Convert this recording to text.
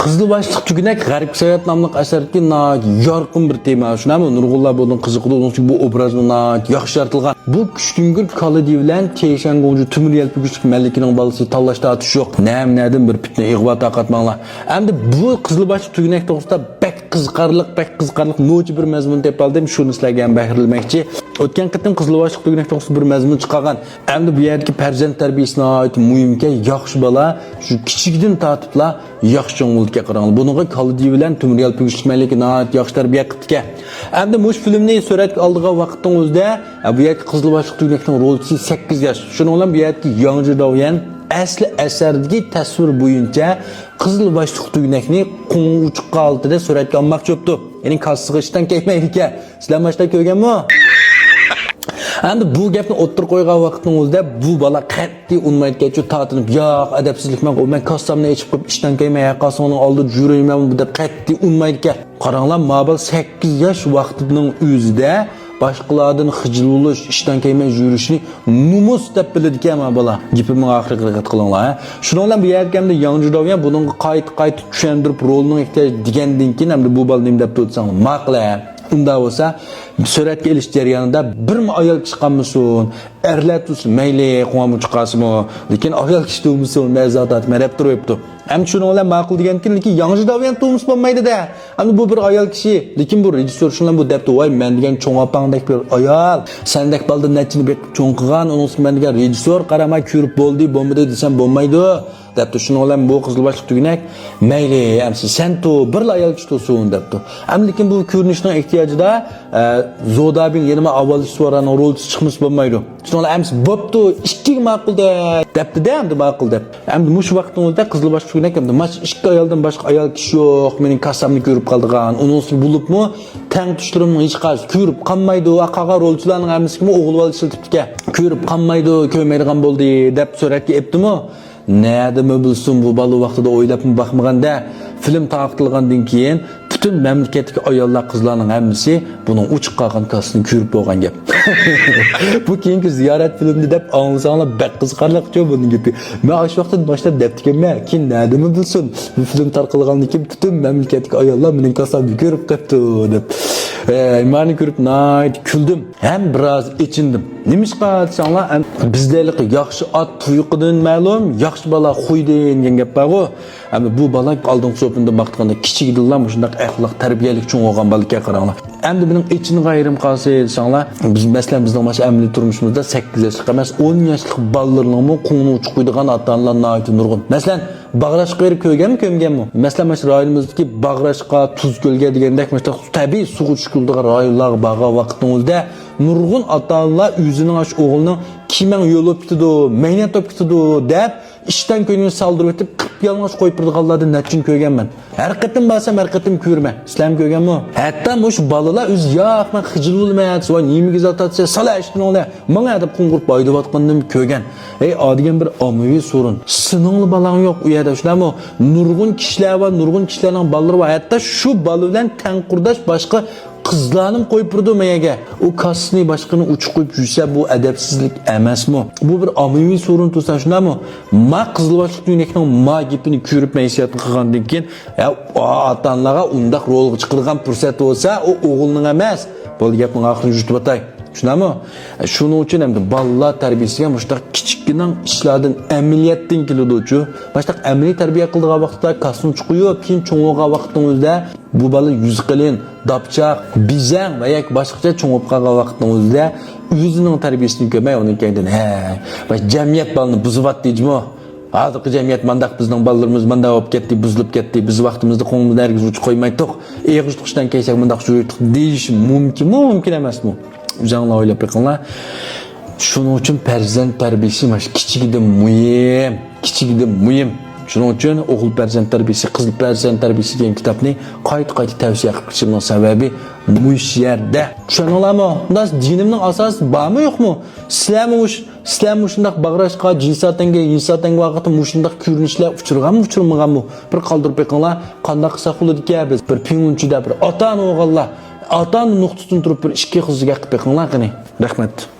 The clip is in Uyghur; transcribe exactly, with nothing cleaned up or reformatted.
قىزىل باشلىق تۈگىنەك غەربكە ساياھەت ناملىق ئەسەردىكى ناھايىتى يارقىن بىر تېما. شۇنداقمۇ؟ نۇرغۇنلار بۇنىڭغا قىزىقىدۇ، ئۇنىڭ ئۈچۈن بۇ ئوبرازمۇ ناھايىتى ياخشى يارىتىلغان. بۇ كۈچتۈڭگۈر كالىدى بىلەن تيەنشەنگوڭجۇ تۆمۈر يەلپۈگۈچلۈك مەلىكىنىڭ بالىسى تاللاش تارتىش يوق. نەمە نەدىن بىر پىتنە، ئىغۋا تارقاتماڭلار. ئەمدى بۇ قىزىل باشلىق تۈگىنەك توغرىسىدا بەك قىزىقارلىق، بەك قىزىقارلىق نوچى بىر مەزمۇن تېپىۋالدىم، شۇنى سىلەرگە ھەم بەھرىلىمەكچى. ئۆتكەن قېتىم قىزىل باشلىق تۈگىنەك توغرىسىدا بىر مەزمۇن چىقارغان. ئەمدى بۇ يەردىكى پەرزەنت تەربىيەسى ناھايىتى مۇھىمكەن، ياخشى بالا شۇ كىچىكىدىن تارتىپلا ياخشى چوڭ بولىدىكەن، قاراڭلار. بۇنىڭغا كالىدى بىلەن تۆمۈر يەلپۈگۈچلۈك مەلىكە ناھايىتى ياخشى تەربىيە قىپتىكەن. ئەمدى مۇشۇ فىلىمنى سۈرەتكە ئالىدىغان ۋاقىتنىڭ ئۆزىدە، ئە، بۇ يەردىكى قىزىل باشلىق تۈگىنەكنىڭ رولچىسى سەككىز ياش. شۇنىڭ بىلەن بۇ يەردىكى ياڭ جىداۋيەن ئەسلى ئەسەردىكى تەسۋىر بويىچە قىزىل باشلىق تۈگىنەكنى قوڭى ئوچۇق ھالىتىدە سۈرەتكە ئالماقچى بوپتۇ. يەنى كاسسىغا ئىشتان كەيمەيدىكەن. سىلەر ماشتا كۆرگەنمۇ؟ ئەمدى بۇ گەپنى ئوتتۇرىغا قويغان ۋاقىتنىڭ ئۆزىدە بۇ بالا قەتئىي ئۇنىمايدىكەنچۇ، تارتىنىپ، ياق، ئەدەپسىزلىكمەن، مەن كاسسامنى ئېچىپ قويۇپ ئىشتان كەيمەي، ھەر قايسىڭنىڭ ئالدىدا يۈرۈيمەن دەپ قەتئىي ئۇنىمايدىكەن. قاراڭلار، ما بالا سەككىز ياش ۋاقتىنىڭ ئۆزىدە باشقىلاردىن خىجىل بولۇش، ئىشتان كەيمەي يۈرۈشنى نومۇس دەپ بىلىدىكەن ما بالا. گېپىمنىڭ ئاخىرىغا دىققەت قىلىڭلار، ھە. شۇنىڭ بىلەن بۇ يەردىكى ئەمدى ياڭ جىداۋيەن بۇنىڭغا قايتا-قايتا چۈشەندۈرۈپ، رولىنىڭ ئېھتىياجى دېگەندىن كېيىن ئەمدى بۇ بالا نېمە دەپتۇ دېسەڭلار، ماقۇل، ھە. ئۇنداق بولسا، سۈرەتكە ئېلىش جەريانىدا بىرمۇ ئايال كىشى قالمىسۇن، ئەرلەر تۇرسۇن، مەيلى، قوڭغۇرمۇ چىقارسىمۇ، لېكىن ئايال كىشى تۇرمىسۇن، مەززاتات مەرەپ تۇرۇۋېپتۇ. ئەمدى شۇنىڭ بىلەن ماقۇل دېگەندىكىن، لېكىن ياڭ جىداۋيەن تۇرمىسا بولمايدۇ-دە. ئەمدى بۇ بىر ئايال كىشى، لېكىن بۇ رېژىسسور شۇنىڭ بۇ دەپتۇ، ۋاي، مەن دېگەن چوڭ ئاپاڭدەك بىر ئايال، سەندەك بالىدىن نەچچىنى بېقىپ چوڭ قىلغان، ئۇنىڭ ئۈستىگە مەن دېگەن رېژىسسور، قارا، ماڭا كۆرۈپ بولدى، بولمىدى دېسەم بولمايدۇ. دەپتۇ. شۇنىڭ بىلەن بۇ قىزىل باشلىق تۈگىنەك، مەيلى، ئەمسە سەن تۇر، بىرلا ئايال كىشى تۇرسۇن، دەپتۇ. ئەمدى لېكىن بۇ كۆرۈنۈشنىڭ ئېھتىياجىدا، ئە، زودابىڭ يەنە مانا ئاۋالىش سۇۋارانىڭ رولچىسى چىقمىسا بولمايدۇ. شۇنىڭ بىلەن ئەمسە بوپتۇ، ئىككىگە ماقۇل دە، دەپتۇ-دە، ئەمدى ماقۇل دەپ. ئەمدى مۇشۇ ۋاقىتنىڭ ئۆزىدە قىزىل باشلىق تۈگىنەك ئەمدى ماش ئىككى ئايالدىن باشقا ئايال كىشى يوق، مېنىڭ كاسامنى كۆرۈپ قالىدىغان، ئۇنىڭ ئۈستىگە بولۇپمۇ تەڭتۇشلىرىمنىڭ ھېچقايسىسى كۆرۈپ قالمايدۇ، قالغان رولچىلارنىڭ ھەممىسىگىمۇ ئوغۇل بالا ئىشلىتىپتىكەن. كۆرۈپ قالمايدۇ، كۆرمەيدىغان بولدى، دەپ سۈرەتكە ئېپتىمۇ؟ نەدىمۇ بىلسۇن، بۇ بالا ۋاقتىدا ئويلاپمۇ باقمىغاندا، فىلىم تارقىتىلغاندىن كېيىن پۈتۈن مەملىكەتتىكى ئاياللار، قىزلارنىڭ ھەممىسى بۇنىڭ ئوچۇق قالغان كاسىسىنى كۆرۈپ بولغان گەپ. بۇ كېيىنكى زىيارەت فىلىمىنى دەپ ئاڭلىساڭلار بەك قىزىقارلىقچۇ بۇنىڭ گېپى. مەن ئاشۇ ۋاقىتتا باشلاپ دەپتىكەنمەن، كېيىن نەدىمۇ بىلسۇن، بۇ فىلىم تارقىلغاندىن كېيىن پۈتۈن مەملىكەتتىكى ئاياللار مېنىڭ كاسامنى كۆرۈپ قاپتۇ دەپ. ئەي، مانا كۆرۈپ ناھايىتى كۈلدۈم. ھەم بىراز ئېچىندىم. نېمىشقا دېسەڭلار، ئەم، بىزدە ھېلىقى ياخشى ئات تۇيىقىدىن مەلۇم، ياخشى بالا خۇيدىن دېگەن گەپ بارغۇ. ئەمدى بۇ بالا ئالدىنقى سوپۇندا باققاندا كىچىكىدىنلا مۇشۇنداق ئەخلاق تەربىيەلىك چوڭ بولغان بالىكەن، قاراڭلار. ئەمدى مېنىڭ ئېچىنغان يېرىم قالسا دېسەڭلار، بىز، مەسىلەن، بىزنىڭ مانا ئەمەلىي تۇرمۇشىمىزدا سەككىز ياشلىق ئەمەس، ئون ياشلىق بالىلىرىنىڭمۇ قوڭىنى ئوچۇق قويىدىغان ئاتا-ئانىلار ناھايىتى نۇرغۇن. مەسىلەن، باغراشقا بېرىپ كۆرگەنمۇ، كۆرمىگەنمۇ؟ مەسىلەن، مانا شۇ رايونىمىزدىكى باغراشقا، تۇزكۆلگە دېگەندەك مۇشۇنداق تەبىئىي سۇغا چۈشكۈلىدىغان رايونلارغا بارغان ۋاقىتنىڭ ئۆزىدە نۇرغۇن ئاتا-ئانىلار ئۆزىنىڭ ئاشۇ ئوغلىنىڭ كىيىمىڭ ھۆل بولۇپ كېتىدۇ، مەينەت بولۇپ كېتىدۇ دەپ، ئىشتان كۆيۈنۈپ سالدۇرۇۋېتىپ، قىپيالىڭاچ قويۇپ بېرىدىغانلاردىن نەچچىنى كۆرگەنمەن. ھەر قېتىم بارسام، ھەر قېتىم كۆرىمەن. سىلەرمۇ كۆرگەنمۇ؟ ھەتتا مۇشۇ بالىلار ئۆزى، ياق، مەن خىجىل بولىمەن، دېسە، ۋاي، نېمىگە زات ئاتىسەن، سالا ئىشتىنىڭنى، ماڭا دەپ قوڭغۇرۇپ ھايدىۋاتقىنىنىمۇ كۆرگەن. ئەي، ئا دېگەن بىر ئاممىۋى سورۇن. سېنىڭلا بالاڭ يوق ئۇ يەردە، شۇنداقمۇ؟ نۇرغۇن كىشىلەر بار، نۇرغۇن كىشىلەرنىڭ بالىلىرى بار. ھەتتا شۇ بالا بىلەن تەڭ قۇرداش باشقا قىزلارنىمۇ قويۇپ بېرىدۇ مەيەگە. ئۇ كاسىسىنى باشقىنى ئوچۇق قويۇپ يۈرسە، بۇ ئەدەپسىزلىك ئەمەسمۇ؟ بۇ بىر ئاممىۋى سورۇن تۇرسا، شۇنداقمۇ؟ ما قىزىل باشلىق تۈگىنەكنىڭ ما گېپىنى كۆرۈپ مەن ھېسسىياتنى قىلغاندىن كېيىن، يا، ئاتا-ئانىلارغا ئۇنداق رولغا چىقىدىغان پۇرسەت بولسا، ئۇ ئوغۇلنىڭ ئەمەس. بولدى، گەپنىڭ ئاخىرىنى يۇتۇۋاتاي. شۇنداقمۇ؟ شۇنىڭ ئۈچۈن ئەمدى بالىلار تەربىيەسىگە مۇشۇنداق كىچىككىنە ئىشلاردىن ئەمەلىيەتتىن كېلىدۇچۇ. مۇشۇنداق ئەمەلىي تەربىيە قىلىدىغان ۋاقىتتا كاسىنى ئوچۇق قويۇپ، كېيىن چوڭ بولغان ۋاقىتنىڭ ئۆزىدە بۇ بالا يۈزى قېلىن، داپچاق، بېزەڭ ۋە ياكى باشقىچە چوڭ بولۇپ قالغان ۋاقىتنىڭ ئۆزىدە ئۆزىنىڭ تەربىيەسىنى كۆرمەي، ئۇنىڭ كەينىدىن، ھە، بەس، جەمئىيەت بالىنى بۇزۇۋاتتى جۇمۇ. ھازىرقى جەمئىيەت مانداق، بىزنىڭ بالىلىرىمىز مانداق بولۇپ كەتتى، بۇزۇلۇپ كەتتى، بىز ۋاقتىمىزدا قوڭىمىزنى ھەرگىز ئوچۇق قويمايتتۇق، ئېغىر تۇتقۇچتان كىيسەك مۇنداق يۈرەيتتۇق دېيىش مۇمكىنمۇ؟ مۇمكىن ئەمەسمۇ؟ ئۆزۈڭلار ئويلاپ بېقىڭلار. شۇنىڭ ئۈچۈن پەرزەنت تەربىيەسى مانا شۇ كىچىكىدىن مۇھىم، كىچىكىدىن مۇھىم. شۇنىڭ ئۈچۈن ئوغۇل پەرزەنت تەربىيەسى، قىز پەرزەنت تەربىيەسى دېگەن كىتابنى قايتا-قايتا تەۋسىيە قىلىپ كېلىشىمنىڭ سەۋەبى مۇشۇ يەردە. چۈشەندىڭلارمۇ؟ مۇنداق دېگىنىمنىڭ ئاساسى بارمۇ يوقمۇ؟ سىلەرمۇ مۇش-، سىلەر مۇشۇنداق باغراشقا، جىنسىي تەڭگە، ئىنسىي تەڭگە ۋاقىتتا مۇشۇنداق كۆرۈنۈشلەر ئۇچرىغانمۇ، ئۇچرىمىغانمۇ؟ بىر قالدۇرۇپ بېقىڭلار، قانداق قىلساق بولىدىكەن بىز؟ بىر پىڭلۇنچىدا بىر ئاتا-ئانا بولغانلار، ئاتا-ئانا نۇقتىسىدىن تۇرۇپ بىر ئىككى قىزغا گەپ قىلىپ بېقىڭلار قېنى. رەھمەت.